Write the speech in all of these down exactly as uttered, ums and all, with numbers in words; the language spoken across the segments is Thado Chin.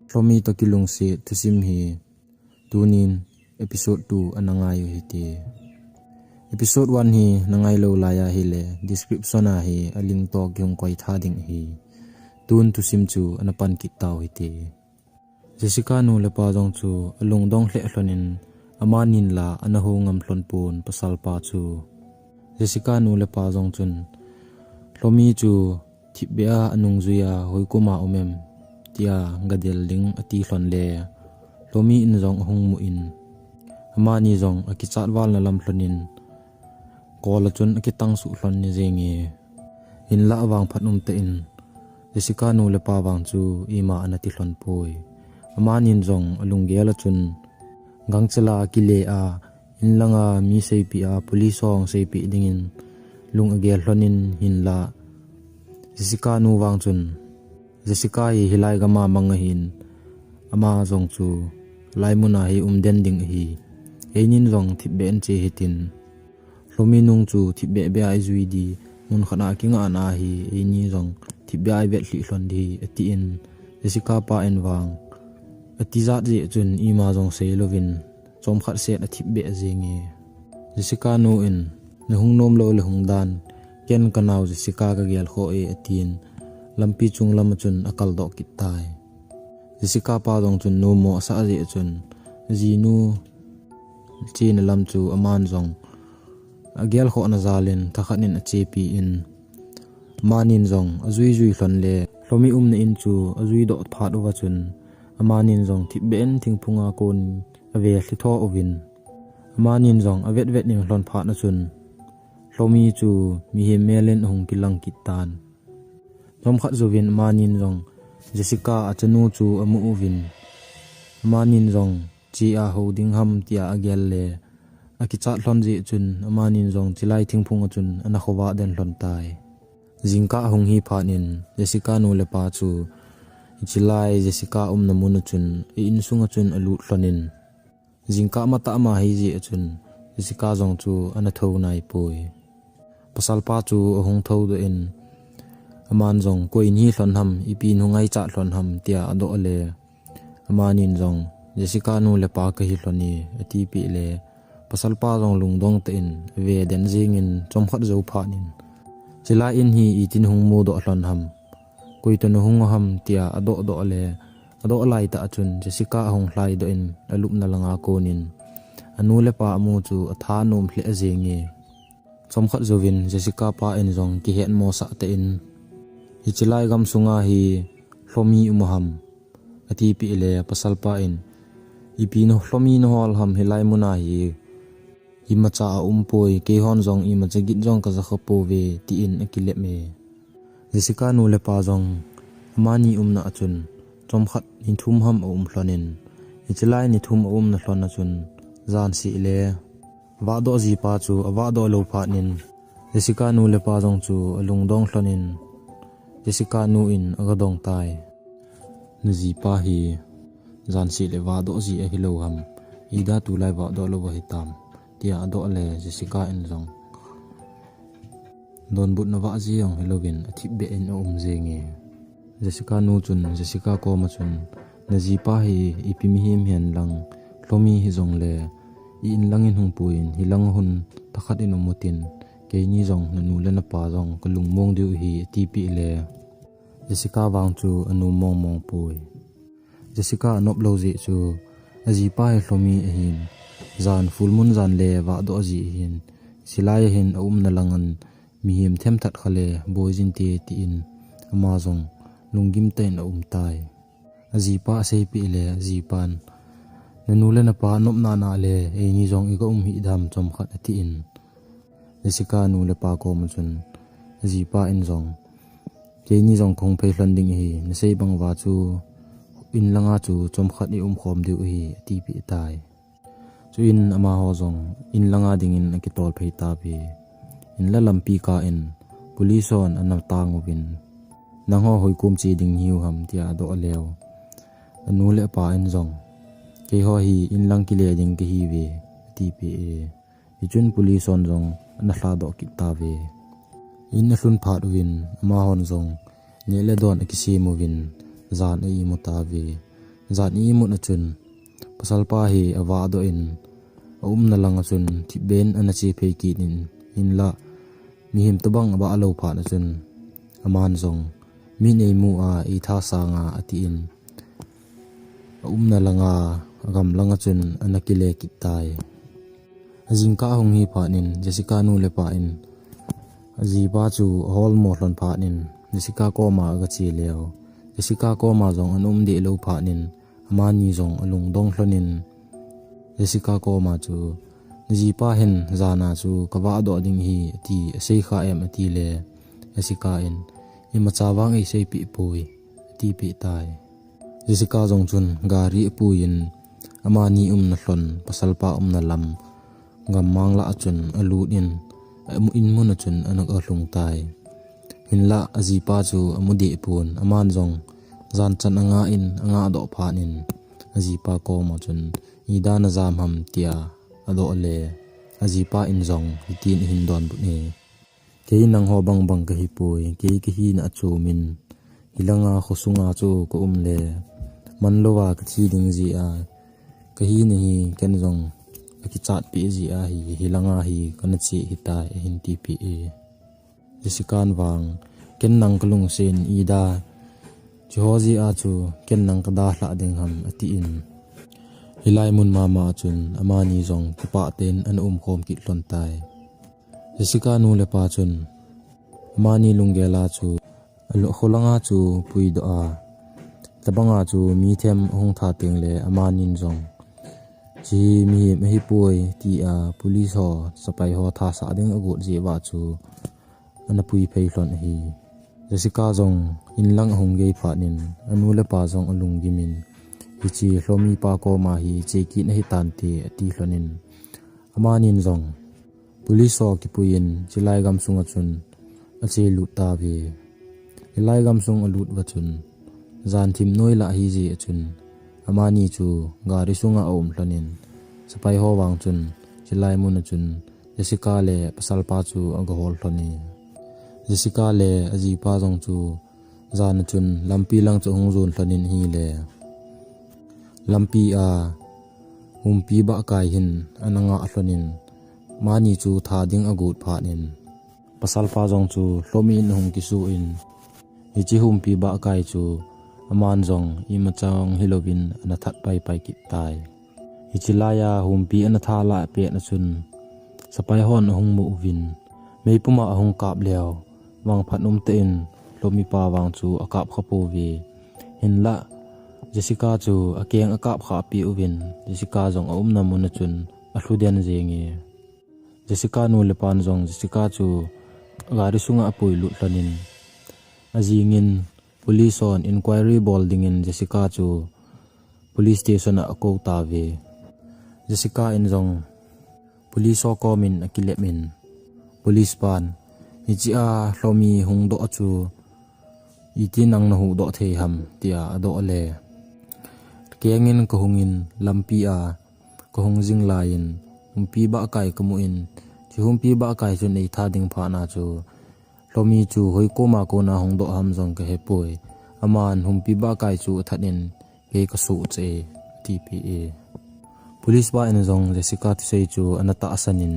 Hlomi toh kilungset thusim hi tunin episode two ana ngai u hite. Episode one hi na ngailou lai ahile description a hi a link toh kihung koi tha ding ahi. Tun thusim chu ana pan kit tau hite. Jessica nu le pa jong chu alungdong lheh lhonin amanin la ana hou ngam lhon pon pasal pa chu. Jessica nu le pa jong chun Hlomi chu thipbeh a anungjui a hoikum a um em tia gadel ding ati lhon le Hlomi in jong ahung mu in amani jong akichat val na lam lhonin kol a chun akitang suh lhon ni jenge. Hinlah vangphat umtah in Jessica nu le pa vang chu ima ana ti lhon poi. Amanin jong alunggel a chun gangchela kile a inlanga mi seipeh a police ho seipeh dingin lung agel lhonin hinlah Jessica nu vang chun Jessica hi hilai gam a mang ahin ama jong chu lai mun a hi um den ding ahi. Einin jong thipbeh in che hitin Hlomi nung chu thipbeh beh a ijui di mun khat a kingah na hi eini jong thipbeh a ivet lhih lhon di atin Jessica pa in vang ati jat jeh chun ima jong sei louvin chomkhat set athipbeh jenge. Jessica nu in na hung nom lou le hung dan ken ka nau Jessica ka gel kho e atin lampi chung lam a chun akal doh kit tai. Jessica pa jong chun numo asah jeh chun jinu chena lam chu aman jong agel khoh na jal in thakhat in achepi in amanin jong ajui jui lhon le Hlomi umna in chu ajui doh phat uva chun amanin jong thipbeh in thingphung a kon ave lhi tho uvin amanin jong avet vet in lhon phat na chun Hlomi chu mihem mel in ahung kilang kit tan. Chomkhat jouvin amanin jong Jessica achanu chu amu uvin amanin jong che a hou ding ham tia agel le akichat lhon jeh chun amanin jong chilai thingphung a chun ana khovah den lhon tai. Jingkah ahung hi phat in Jessica nu le pa chu chilai Jessica umna mun a chun a insung a chun alut lhon in jingkah matah ma hi jeh a chun Jessica jong chu ana thou nai poi. Pasal pa chu ahung thou doh in aman jong koi in hi lhon ham ipi in hung aichat lhon ham tia adoh le amanin jong Jessica nu le pa kahi lhon e atipeh le pasal pa jong lungdong tah in ave den jingin chomkhat jou phat in chilai in hi itin hung mu doh lhon ham koi toh na hung ham tia adoh doh le adoh lai tah a chun Jessica ahung lhai doh in alupna langa kon in anu le pa amu chu atha nom lheh jenge. Chomkhat jouvin Jessica pa in jong kihet mosah tah in hiche lai gam sunga hi Hlomi um ham atipeh le pasal pa in ipi na Hlomi na hol ham hilai mun a hi imacha aum poi keihon jong imacha git jong kaja kha pouve tin akilep e. Jessica nu le pa jong amani umna a chun chomkhat ni thum ham aum lhon in hiche lai ni thum aumna lhon a chun jan seh le vahdoh jipa chu avahdoh lou phat in Jessica nu le pa jong chu alungdong lhon in Jessica nu in aga dong tai. Na jipa hi jan seh le vahdoh ji ahilou ham, ida tulai vahdoh lou ahitam tia adoh le Jessica in jong donbutna vah ji jong hilouvin athipbeh in aum jenge. Jessica nu chun Jessica koma chun na jipa hi ipi mihem hihen lang Hlomi hijongle i in langin hung puiyin hilang hun thakhat in um utin keini jong nanu le napa jong kalungmong diu ahi atipeh le Jessica vang chu anu mong mong poi. Jessica anop lou jeh chu ajipa hi Hlomi ahin jan full moon jan le vahdoh ji ahin chilai ahin aumna lang in mihem themthat kha le boi jin te tin ama jong lunggim tah in aum tai. Ajipa aseipeh le ajipan nanu le napa nopna na le eini jong iga um hih dam chomkhat atin Jessica nu le pa koma chun ajipa in jong keini jong kahung phei lhon ding ahi nasei bang uva chu in langa chu chomkhat i um khom diu ahi atipeh tai. Chuin amaho jong in langa dingin akitol phei tauve. In la lampi kah in police hon ana tang uvin nangho hoikom che ding nahiu ham tia adoh leu anu le apa in jong keiho hi in lang kile ding kahiuve atipeh e. Hichun police hon jong ana lhadoh kit tauve. In alhun phat uvin amahon jong neh le don akisem uvin jan a imu tauve. Jan imut a chun pasalpa hi avahdoh in, aumna lang a chun thipbeh in ana chephei kit in, hinlah mihem tobang avah lou phat a chun aman jong, "Min eimu a, eitha sang a," atin, aumna lang a, agam lang a chun ana kile kit tai. Ajingkah ahung hi phat in Jessica nu le pa in ajipa chu aholmo lhon phat in Jessica koma agache leu, Jessica koma jong ana um deh lou phat in amani jong alungdong lhon in Jessica koma chu, "Najipa hin jan a chu kavahdoh ding ahi ati, asei kha em?" ati le, Jessica in, "Imacha vang eiseipeh poi," atipeh tai. Jessica jong chun gari apui in amani umna lhon, pasalpa umna lam, gammang lah a chun alut in, amu-, in mun a chun ana galhung tai. Hinlah ajipa chu amu deh pon, aman jong jan chan anga in angahdoh phat in ajipa koma chun, "Ida najam ham?" tia adoh le, ajipa in jong hitin ahin donbut e, "Kei nangho bangbang kahipoi, kei kahina achom in, hilanga khosunga chu kaum le, manlou a kathi ding jeh a, kahina hi ken jong akichatpeh jeh ahi, hilanga hi kana che ahitai," ahin tipeh e. Jessica in vang, "Ken nang kalungset in, Ida, hicheho jeh a chu ken nang kadalhah ding ham?" atin, hilai mun mama a chun amani jong kipah tah in ana umkhom kit lhon tai. Jessica nu le pa chun amani lunggel a chu alu-, kholanga chu puidoh a, tabanga chu mi them ahung tha teng le amanin jong, "Hiche hi mihem ahipoi," tia police ho, sepai ho thasah ding agot jeh uva chu ana puiphei lhon ahi. Jessica jong in lang ahung gei phat in anu le apa jong alunggim in, "Hiche Lhomi pa koma hi che kit nahi tante," ati lhon in, amanin jong police ho kipui in chilai gamsung a chun ache lut tauve. Hilai gamsung alut uva chun jan thim noi lah ahi jeh a chun amani chu gari sunga aum lhon in, sepai ho vang chun chilai mun a chun Jessica le pasalpa chu agahol lhon e. Jessica le ajipa jong chu jan a chun lampi lang chu ahung jon lhon in ahile, lampi a humpi bahkai hin ana ngah lhon in, amani chu tha ding agot phat in, pasalpa jong chu Lhomi in ahung kisu in, hiche humpi bahkai chu aman jong imacha hilou in ana that paipai kit tai. Hiche laiya humpi ana tha lah pet a chun sepai hon ahung mu uvin, meipum a ahung kap leu, vangphat umtah in Lhomi pa vang chu akap kha pouve. Hinlah Jessica chu akeng akap khah peh uvin, Jessica jong aumna mun a chun alhu den jenge. Jessica nu le pan jong Jessica chu gari sunga apui lut lhon in, ajing in police hon inquiry bol ding in Jessica chu police station a akou tauve. Jessica in jong police ho kom in akilep in, police pan, "Hiche a Lhomi hung doh chu iti nang nahuhdoh thei ham?" tia adoh le, "Keng in kahung in lampi a kahung jing lai in humpi bahkai kamu in, hiche humpi bahkai chu eitha ding phat na chu Lhomi chu hoi koma kona hung doh ham jong kahepoi. Aman humpi bahkai chu athat in kei kasuh cheh e," atipeh e. Police pa in jong Jessica thusei chu ana tahsan in,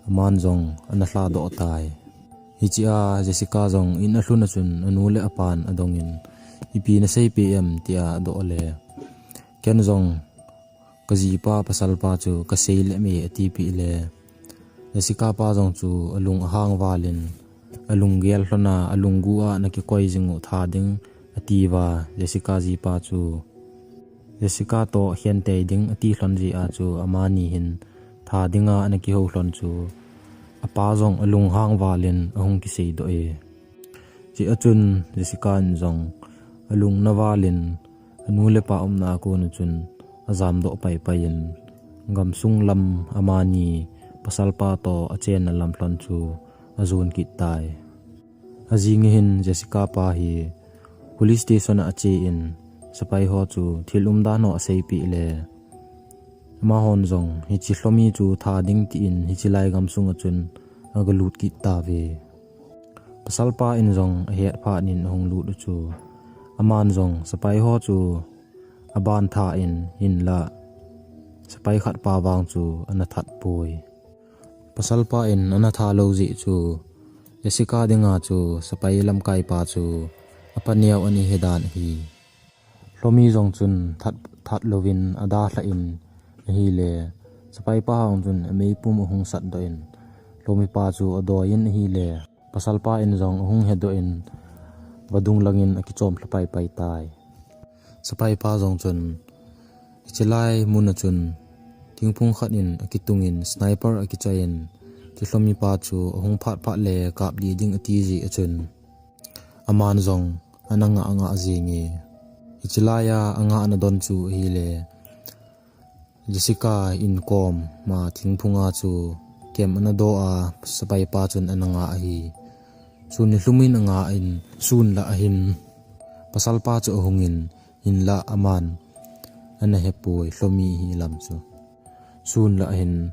aman jong ana lhadoh tai. Hiche a Jessica jong in alhun a chun anu le apan adong in, "Ipi naseipeh em?" tia adoh le, "Ken jong kajipa pasalpa chu kasei lem e," atipeh le, Jessica pa jong chu alung ahang val in, alunggel lhon a, alunggu a nakikoi jing u tha ding ati uva, Jessica jipa chu Jessica toh khentei ding ati lhon jeh a chu amani hin tha dinga ana kihou lhon chu apa jong alunghang val in ahung kiseidoh e. Hiche a chun Jessica in jong alungna val in anu le apa umna a kon a chun ajamdoh paipai in gamsung lam amani pasalpa toh achenna lam lhon chu ajon kit tai. Ajing hin Jessica pa hi police station a ache in sepai ho chu thil umdan ho aseipeh le, amahon jong hiche Lhomi chu tha ding tin hiche lai gamsung a chun agalut kit tauve. Pasalpa in jong ahet phat in ahung lut u chu, aman jong sepai ho chu aban tha in, hinlah sepai khat pa vang chu ana that poi. Pasal pa in ana that lou jeh chu Jessica dinga chu sepai lamkai pa chu apa neo ana hi dan ahi. Hlomi jong chun that, that louvin ada lha in ahile, sepai pa hung chun ameipum ahung sat doh in, Hlomi pa chu adoi in ahile, pasal pa in jong ahung he doh in, vadung langin akichom lha pai pai tai. Sepai pa jong chun, hiche lai mun a chun, thingphung khat in akitung in, sniper akichoi in, hiche Hlomi pa chu ahung phat phat le kap lih ding ati jeh a chun, aman jong ana ngah ngah jing e. Hiche lai a angah na don chu ahile, Jessica in kom ma thingphung a chu kem ana do a, sepai pa chun ana ngah ahi. Sun ni lhum in angah in, sun lah ahin pasal pa chu ahung in, hinlah aman ana he poi, Hlomi hi lam chu. Sun lah ahin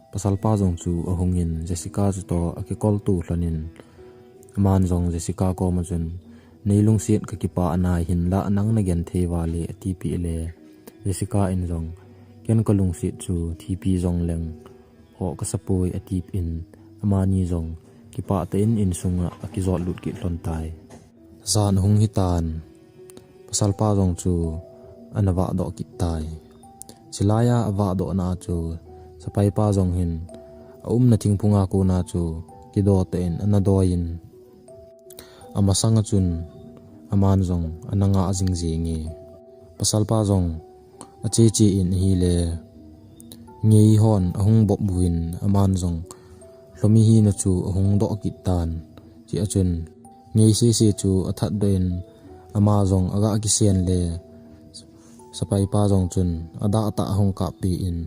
pasal pa jong chu ahung in, Jessica chu toh akikol tu lhon in, aman jong Jessica kom a chun, nei lungset kakipah nai, hinlah nang nagenthei val e ati peh le, Jessica in jong, ken kalungset chu thipi jong leng ho kasa poi ati in, amani jong kipah tah in insung a akijot lut kit lhon tai. Jan ahung hi tan, pasal pa jong chu ana vah doh kit tai. Hiche lai a avah doh na chu sepai pa jong hin aumna thingphung a kon a chu kido tah in ana doi in, amasang a chun aman jong ana ngah jing jing e. Pasal pa jong ache che in ahile, ngei hon ahung bop uvin, aman jong Hlomi hina chu ahung doh kit tan. Hiche a chun ngei sese chu athat doh in, ama jong aga kisen le, sepai pa jong chun adah tah ahung kap peh in,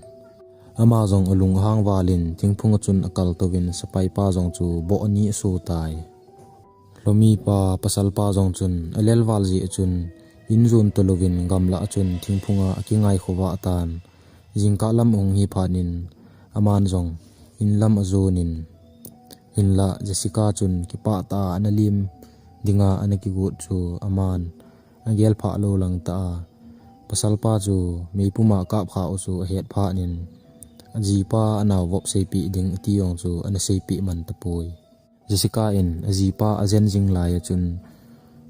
ama jong alung ahang val in thingphung a chun akal touvin, sepai pa jong chu boh ni aso tai. Hlomi pa pasal pa jong chun alel val jeh a chun, in jon talouvin gamlah a chun thingphung a akingai khovah tan. Jingkah lam ahung hi phat in, aman jong in lam ajon in, hinlah Jessica chun kipah tah a ana lim dinga ana kigot chu aman agel phah lou lang tah a, pasal pa chu meipum a kap kha u chu ahet phat in, ajipa anao vop seipeh ding ati jong chu ana seipeh man tapoi. Jessica in ajipa ajen jing lai a chun,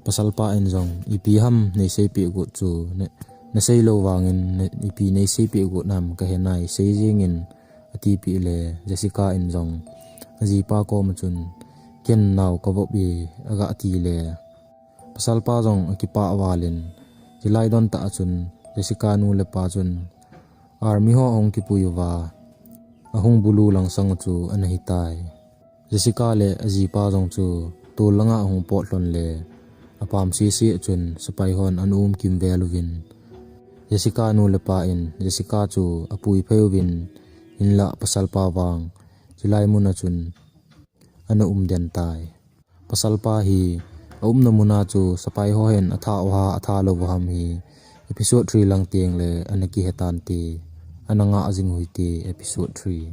pasal pa in jong, ipi ham nei seipeh got chu, na, nasei lou vangin, na, ipi nei seipeh got ham kahe nai, sei jeng in ati peh le, Jessica in jong ajipa kom a chun, ken nao kavop e aga ti le, pasal pa jong akipah val in, hiche lai don tah a chun, Jessica nu le pa chun, army ho ahung kipui uva, ahung bulu lang sang u chu ana hi tai. Jessica le ajipa jong chu tol langa ahung pot lhon le, apam sese a chun sepai hon ana um kimvel uvin, Jessica nu le pa in Jessica chu apui phei uvin, hinlah pasal pa vang hiche lai mun a chun ana um den tai. Pasal pa hi aumna mun a chu sepai ho hin atha u ham, atha lou u ham hi episode three lang teng le ana kihe tante, ana ngah jing u hite episode three.